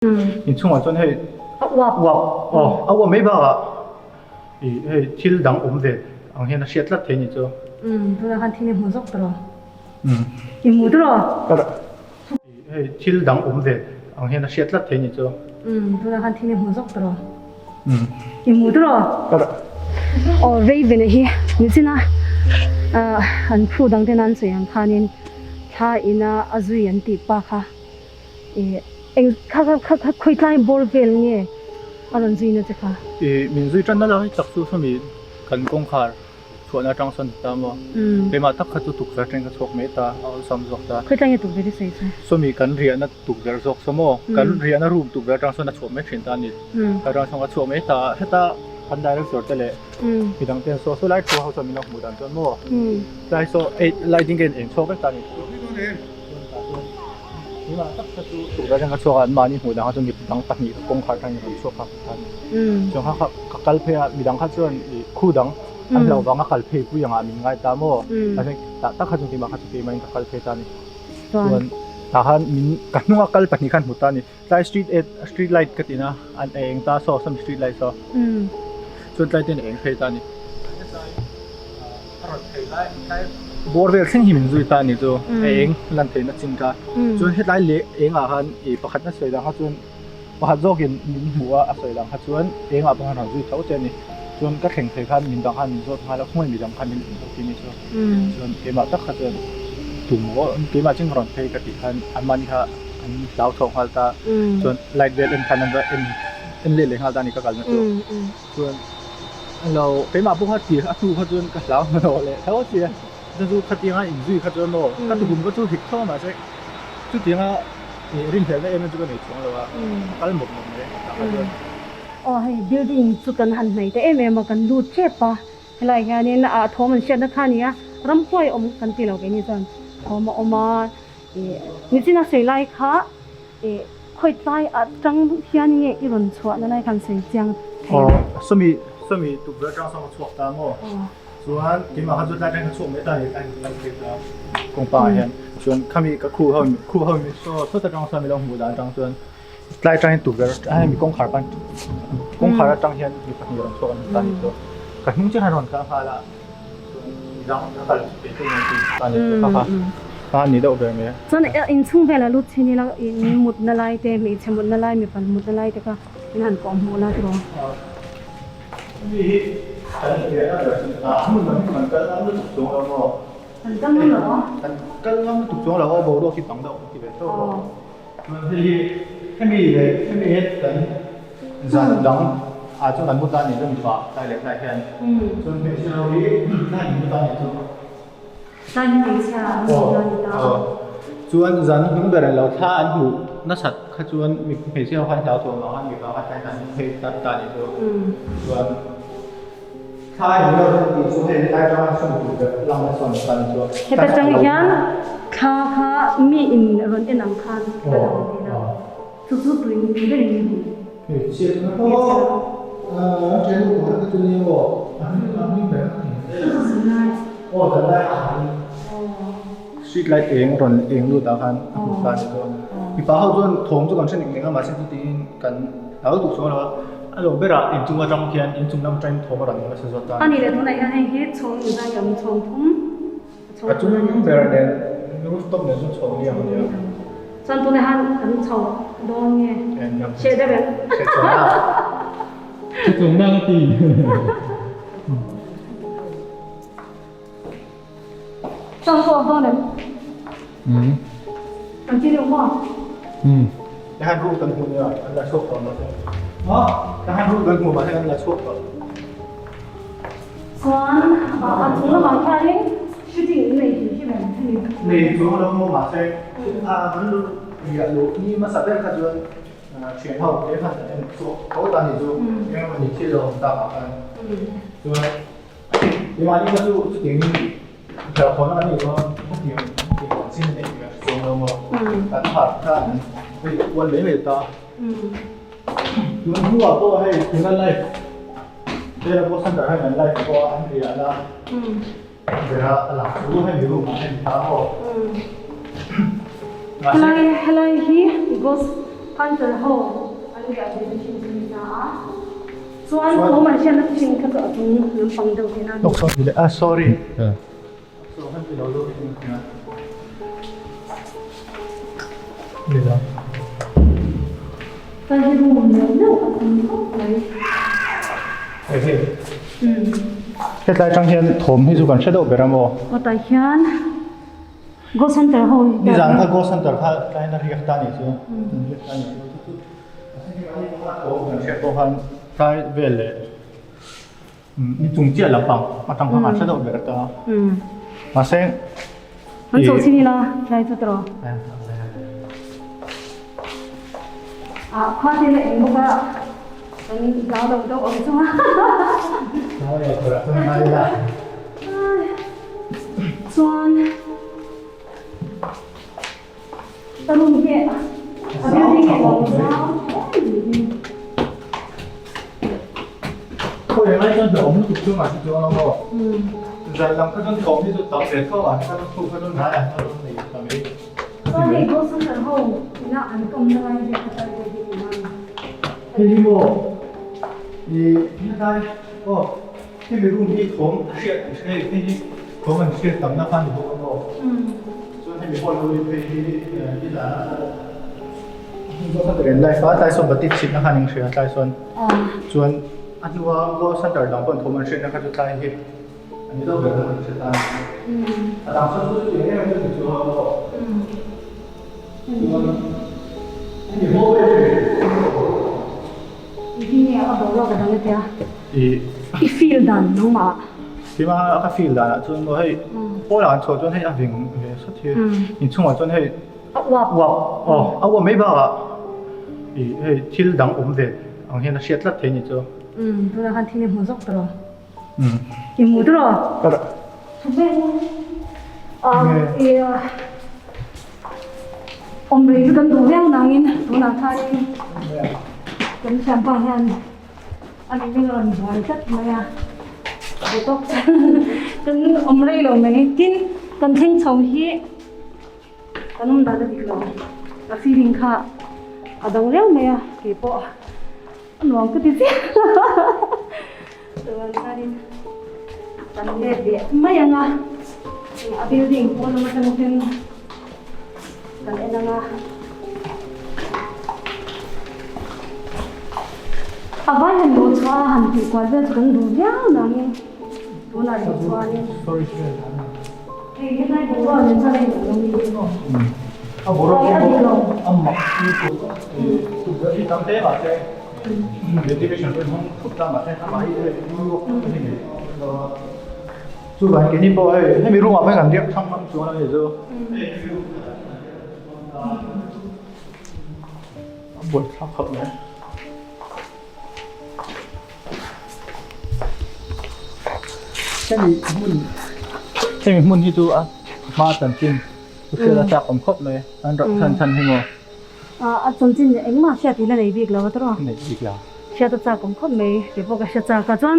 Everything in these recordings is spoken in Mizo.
Inchhungah chuan hei a uap uap aw a uap mai bakah ih hei thil dang awm ve ang hian a hriat tlat thei a ni chu. Umm tunah khan thil i hmu zawk tawh lo. Umm. I hmu tawh lo. Ih hei thil dang awm ve ang hian a hriat tlat thei a ni chu. Umm tunah khan thil i hmu zawk tawh lo. Umm. I hmu tawh lo. Aw Raven-a hi nichina an phu dang ten an sawi ang khanin thla ina a zui an tih pa kha. Ih eng kha kha kha kha khawi tlai bawr vel nge a rawn zui na che kha? Ih min zui tan na lai tak chu sawmi kan kawngkhar chhuahna atang sawn ta maw? Keimah tak kha chu tukverh atangin ka chhuak mai ta a awlsam zawk ta. Khawi tlai nge tukverh i sawi chu? Sawmi kan riahna tukverh zawk saw maw? Kan riahna room tukverh atang sawn a chhuah mai thin ta a ni. Ka atang sawn ka chhuak mai ta a heta kan director te leh midang ten saw saw lai thu ho chuan min lo hmuh dan chuan maw? Tlai saw ei lighting ka in eng chhuak vek ta a ni. Tunah tak kha chu tukverh atang ka chhuak a, anmahni hmuh dang kha chu mi dang pahnih kha kawngkhar atangin rawn chhuak kha ka ni. Chuan kha kha ka kal phei a, midang kha chuan ih khu dang an hlauh vanga kal phei pui angah min ngai ta maw? Mahse tah tak kha chu keimah kha chu keimahin ka kal phei ta a ni. Chuan tah khan min ka hnunga kal pahnih khan hmu ta a ni. Tlai street et street light ka tina an eng ta saw sawmi street light saw chuan tlai ten a eng phei ta a ni. A rawn phei lai tlai bawr vel thleng hi min zui ta a ni chu a eng lan theihna chin kha chuan hetlai leh engah khan ih pakhat na sawi dang kha chuan pakhat zawkin min hmuh a a sawi dang kha chuan engah pawh khan rawn zui tho che a ni chuan ka thleng phei khan min dang khan min zawt nghal a khawngaih midang khan min awm tih a ni chu chuan keimah tak kha chuan tum maw keimah chin ka rawn phei ka tih khan anmahni kha an hlau chho nghal ta chuan light vel en khan an va en en leh leh nghal ta a ni ka kalna chu chuan lo keimah pawh kha tir a hnu kha chuan ka hlau hmanawh leh tho a tia chuan chu khatianga inzui kha chuan maw ka tukum kha chu hik tho a mahse chutianga ih rinhlelhna em em chu ka nei chuang lo a ka kal mawp mawp mai tah kha chuan. Aw hei building chu kan han hnaih ta em em a kan lut tep a helai hianin a thawm an hriatna kha a ni a ramhuai awm kan ti lo keini chuan thawm a awm a. Nichin a sawi lai kha khawi tlai atang hian nge i rawn chhuah na lai khan sawi chiang thei a. Aw sawmi sawmi tukverh atang sawn ka chhuak ta maw chuan keimah kha chu tlai atang ka chhuak mai ta ni tlai kan phei ta kawngpa ah hian chuan khami ka khu ho khu ho mi saw sawt atang sawn mi lo hmuh dan atang chuan tlai atangin tukverh atang hian mi kawngkhar pan kawngkhar atang hian mi pahnih rawn chhuak an ni ta ni chu ka hnung chiah khan rawn kal nghal a. Chuan inchhung velah lut chin ila in mutna lai te hmeichhe mutna lai mipa mutna lai te kha in han kawh hmuh la tiraw. Kan kal ngam lo a. Zan dang ah chuan kan mu ta ni chu mipa tlai leh tlai hian chuan hmeichhia ho hi tlai an mu ta ni chu. Tlai hi hmeichhia an mu ta ni ta. Chuan zan hnung ber lo thla an hmuh nasat kha chuan hmeichhia ho khan hlau tawh ang khan mipa kha tlai khan an mu phei ta ta ni chu. Chuan thla in lo tih chu hei tlai tang a sawn tur ber lang a sawn ta ni chu. Heta tang hian thla kha mi in rawn en ang khan a lang tih na. Chu chu tui tui ber in ni. Hmeichhia chu na aw an ṭhen lutuk ang te chu nia aw a hming a hming ber a ni. Chu chu zanlai. Aw zanlai a hming. Street light eng rawn eng lut ah khan a hmu ta a ni chu. Mipa ho chuan thawm chu kan hre nek nek a mahse chutiin kan hlau lutuk chuang lo a, a lo berah inchung atang khian inchung lam atangin thawm a rawn nasa zawt ta a ni. A nih leh tunah hian hei hi chhawng inzai awm chhawng thum. A chung ber nen rooftop nen chu chho liam a nia. Chuan tunah hian kan chho dawn nge? Hriat deuh em? Hriat chho na. Hriat chho na ka ti. Chuan pawh dawn em? Kan ti deuh maw? Ka han roof kan hmu nia, an la chhuak tawh mahse. Ka han roof kan hmu mahse an la chhuak tawh. Chuan a chung lamah khianin shooting in nei tih hi reng a ni. Nei chuang lo maw mahse a kan riah luh ni hmasa ber kha chuan thian ho te khan kan en chhuak tho ta ni chu eng emaw ni thil a awm tak ah khan chuan keimahni kha chu chutiangin hlauhthawn a ni lo a hetiang hetiang chanchin a neih tih a hre chuang lo maw kan harh kha an vei kual mai mai ta tun hnuah pawh hei tuna life Hela pawh center hian an light pawh an riah a bera a lang chu hemi room ah hian ta maw. Helai helai hi ghost Hunter ho an riah ve na thin chu ni ta a. Chuan thawm an hriatna thin kha chu a chung lampang deuh tihna a ni. Lawk sawn ah sorry. Ka hi room neuh neuh a tam khawp mai. Hetlai atang hian thawm hi chu kan hre deuh ber a maw? Aw tah hian Ghost Hunter ho hi. Nizan kha Ghost Hunter kha tlaiin a riak ta anih chu. Riak ta anih chu. Thawm kan hriat pawh khan tlai vel leh Ni chung chiah lampang atang kha kan hre deuh ber ta. Mahse An chho chin ila tlai chu tawh. Ah khua te la eng bawk a kan zau deuh deuh awm chu a. Zau leh tur ah chuan ngai ila. Chuan ka room hi a building hi a lo zau hle mai. Khawi lai chuan hlauhawm lutuk chu mahse chuan a maw? Zan lam kha chuan thawm hi chu tam ve tho a, kha thu kha chuan hnaiah kha chuan nei ta mai. Chuan hei Ghost Hunter ho ina an kawmna lai hi a kal ve hi ni ang. Hei hi maw i helai aw hemi room hi thawm hriat hei hei hi thawm an hriat tamna kha a ni bawk a maw? Chuan hemi hall ho hi phei hi i zan a pawh Ghost Hunter in live a tlai sawn batik chhitna khan in hria tlai sawn. Chuan a hnua Ghost Hunter dang pawh an thawm an hriatna kha chu tlai hi a ni deuh ber an hre ta a ni. A dang sawn chu chutiang em em chu ni chu a maw? Chuan hemi hallway chu Engtin nge a boruak a dang atia? I feel dan nangmah ah. Tima ka feel dan ah chuan maw hei pawl ah an chhuah chuan hei a ving ve sawt hi inchhungah chuan hei A uap. Uap aw, a uap mai bakah ih hei thil dang awm ve ang hian a hriat tlat thei ni chu. Umm tunah khan thil i hmu zawk tawh. Umm. I hmu tawh. Ka dah. Ah i awm rei chu kan duh viau nangin tunah khanin kan thianpa hian a mihring a rawn buai tlat mai a duhtawk kan awm rei lo mai tin kan thleng chho hi. Kan awm dan a dik lo, a feeling kha a dang riau mai a, kei pawh a nuam ka ti chiah chuan khanin kan let leh mai ang a, a building pawn lam atang ten kan en ang a, a vai han luh chhuah a han tih kual vel chu kan duh viau nangin tunah rih chuanin. Hei helai boruak nen chuan a inang lo ni maw? A boruak hi a mak lutuk a, tukverh hi tam hle mahse ventilation pawh in hawng thup ta mahse amah hi hei boruak tak hi nei lo a, chuvang keini pawh hei hemi room ah pawh hian kan riak thang ngam chuan a ni chu. A buaithlak khawp mai. Hemi hmun hemi hmun hi chu a hma chanchin thu hriat a chak awm khawp mai an rauh chhan chhan hi maw? A chanchin engmah hriat ila nei bik lo a tawrh a. Nei bik lo. Hriat a chak awm khawp mai kei pawh ka hre chak a chuan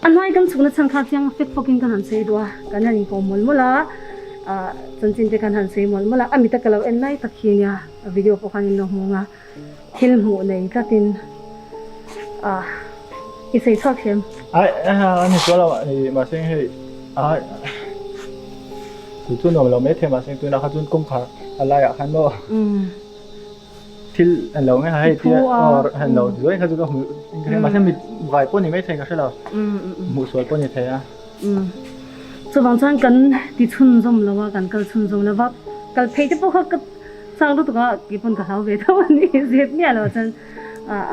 a hnuai kan chhukna chhan kha chiang fek fawkin kan han sawi duh a kan han inkawm mawlh mawlh a ah chanchin te kan han sawi mawlh mawlh a a mita ka lo en lai tak hi nia a video pawh khan in lo hmu ang a. Thil hmuh nei tlatin ah i sawi chhuak hrem. Ai a ni sual lo mahse hei ai chu chu nuam lo mai thei mahse tunah kha chuan kawngkhar a laiah khan maw thil an lo nge hei tia aw han lo zuai kha chu ka hmu mahse mit vai pawh ni mai thei ka hre lo hmuh sual pawh ni thei a. Chuvang chuan kan ti chhunzawm lo a kan kal chhunzawm lo va kal phei te pawh kha ka Chang lutuk a kei pawn ka hlau ve tho a ni zep miah lo chuan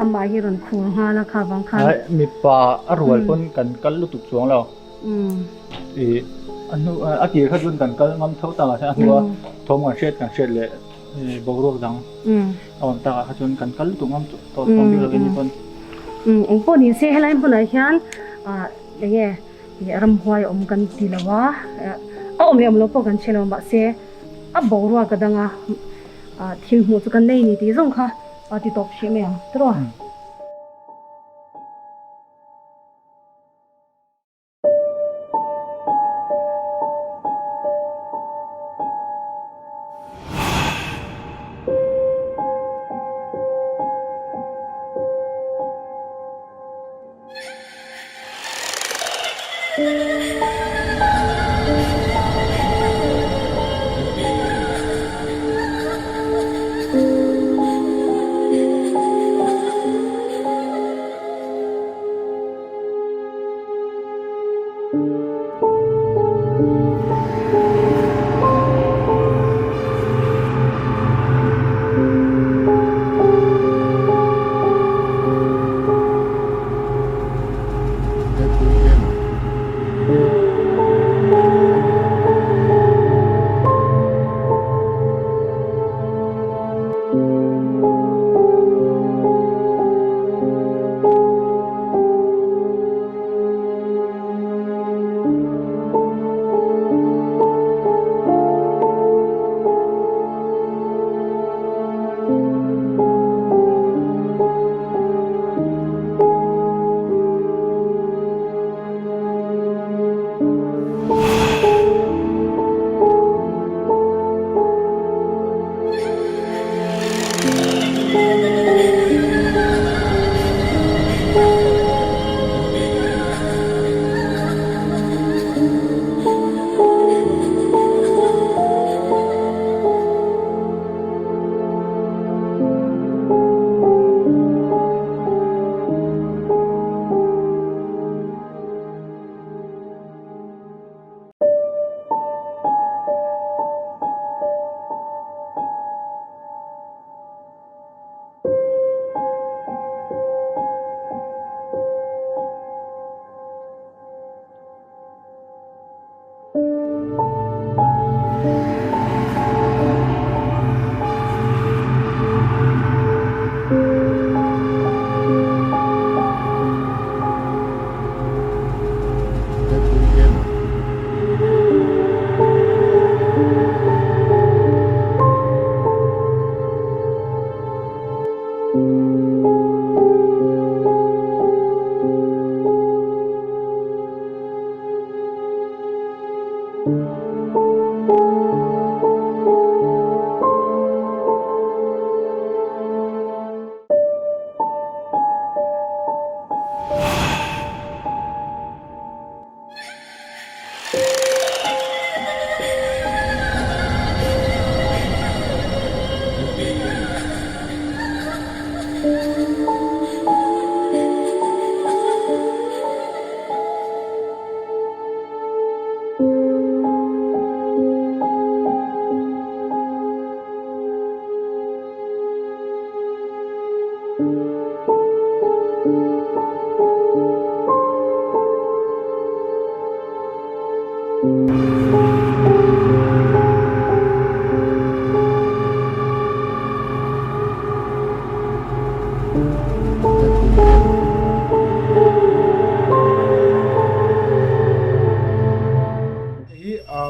amah hi rawn khur nghal a kha vang khan. Ai mipa a rual pawn kan kal lutuk chuang lo. I a hnu a tir kha chuan kan kal ngam tho tak ah hian a hnua thawm kan hriat kan hriat leh boruak dang a awm tak ah kha chuan kan kal lutuk ngam tawh chuang bik lo ni pawn. Eng pawh ni se helai hmunah hian enge ramhuai awm kan ti lo a a awm leh awm lo pawh kan hre lo mahse. A boruak a dang a, thil hmuh chu kan nei ni tih zawng kha a ti tawp hrih mai ang tiraw? Hei hi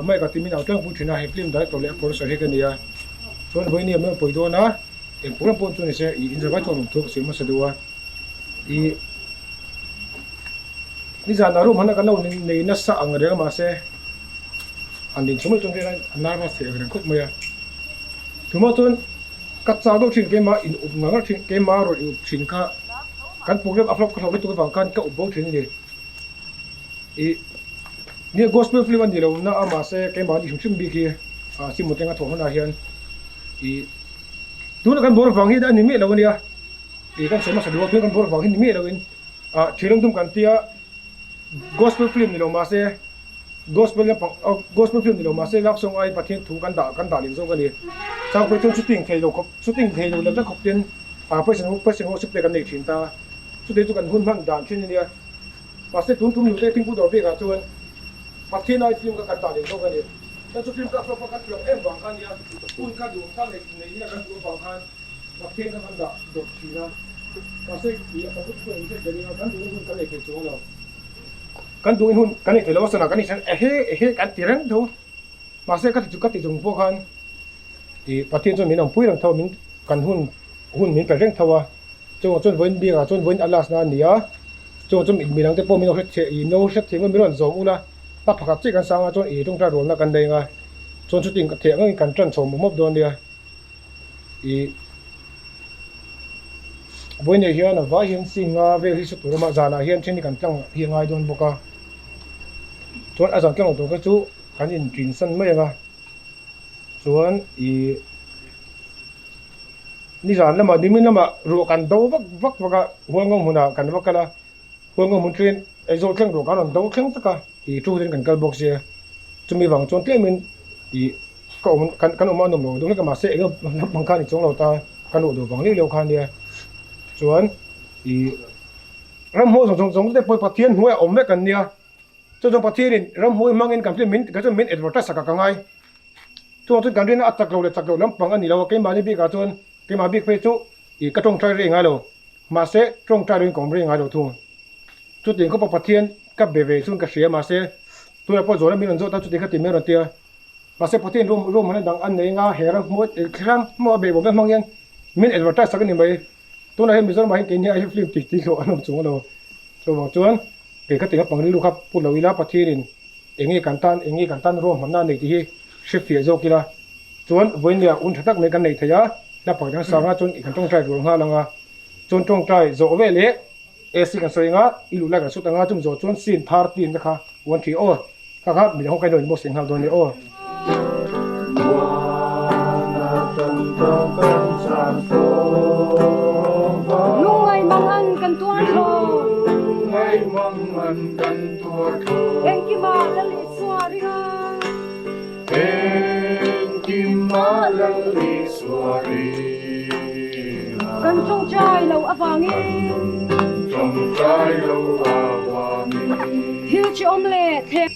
Mike a timin ang tlangpui thin a, he film director leh producer hi ka ni a, chuan vawiin hi a hmel pawi dawn a, eng program pawh chu ni se ih inzir vai chuan awm thu ka sawi hmasa deuh a, ih nizanah room hana kan lo nei nasa ang reng a mahse han din chhung mai chuan a nervous theih ang reng khawp mai a, tumah chuan ka chak deuh thin keimah in up ngang thin keimah rawn in up thin kha kan program a flop ka hlauh lutuk avang khan ka up bo thin a ni. Ih nia gospel film a ni lo na a mahse keimah ni hrim hrim bik hi ah Simotenga thawh hunah hian ih tuna kan bawr vang hi a ni miah lo a nia ih kan sawi hmasa duh a tuna kan bawr vang hi ni miah lo in ah thilawm dum kan tia gospel film ni lo mahse gospel lampang gospel film ni lo mahse love song aiin Pathian thu kan dah kan dah leh zawk a ni changpui chuan shooting thei lo khawp shooting thei lo lek lek khawp ten ah pawisa pawisa worship te kan nei thin ta chutei chu kan hun hman dan thin a nia. Mahse tun tum nute thingpui dawr bikah chuan Pathian ai film kha kan dah leh zawk a ni. Chuan chu film kha a flop a kan tlawk em vang kha a nia, hun kha duh kha leh nei ila kan duh avang khan Pathian kha kan dah dawt thin a. Mahse ih a tam lutuk pawh engzet ber ila kan duhin hun kan nei thei chuang lo. Kan duhin hun kan nei thei lo a sana kan inhre ehe ehe kan ti reng tho. Mahse ka ti chu ka ti chung pawh khan ih Pathian chuan min awmpui reng tho a, min kan hun hun min pe reng tho a. Chungah chuan vawiin biakah chuan vawiin a last na a ni a, chungah chuan mi dangte pawh min lo hre ih min lo hre thei min rawn zawm ula, pa pakhat chiah kan sang a chuan ih tawngtai rualna kan nei ang a, chuan chutin ka theih ang angin kan tan chho mawp mawp dawn nia. Ih vawiin ah hian a vai hian sing nga vel hi saw tur a awm a, zanah hian then hi kan tlang hi a ngai dawn bawk a. Chuan a zan tlang lo tur kha chu kan in ṭin san mai ang a, chuan ih nizan lamah nimin lamah ruah kan do vak vak vak a, hualngo hmunah kan va kal a, hualngo hmun thlengin Aizawl thleng ruah kan rawn do thleng vek a, ih thu hian kan kal bawk sia, chumi vang chuan tlemin ih ka awm kan kan awm a nuam lo deuh hlek a mahse eng emaw naupang khan i chuang lo ta ka luh duh vang leh leh kha ania chuan ih ramhmuh zawng zawng zawng te pawh Pathian hnuaiah awm vek an nia chu chuan Pathianin ramhmuh hmangin kan min kan chuan min advertise sak a ka ngai chuvang chuan kan rinna a chak lo leh chak loh lampang a ni lo a keimahni bikah chuan keimah bik phei chu ih ka tawngtai rei ngai lo mahse tawngtai loin ka awm rei ngai lo thung. Chutiang khawpa Pathian ka be ve chuan ka hria mahse tunah pawh zawhna min rawn zawt a chutiang kha ti mai a rawn ti a. Mahse Pathian room room hmana dang an nei anga he ram hmuh hrang hmuh a behbawm vek hmang hian min advertise sak a ni mai. Tunah hian Mizoramah hian keini ai film tih tih hlawh an awm chung a lo. Chuvang chuan kei kha tinga pang rilru kha pu lo ila Pathianin eng nge kan tan eng nge kan tan ruam hmanna a nei tih hi hre fiah zawk ila. Chuan vawiin un tha tak mai kan nei thei a, hla pakhat kan sang a chuan kan tawngtai rual nghal ang a. Chuan tawngtai zawh veleh AC kan sawi anga i luh lai kan sut anga chumi zawh chuan scene 13 te kha uan thi aw kha kha midang ho ka inawin bawk seng nghal dawn nia aw. Lungngai mang an kan tuar thlaw. Engkima Lal Isua ringa. Kan tawngtai lo avangin. Thil chi awm leh thleng.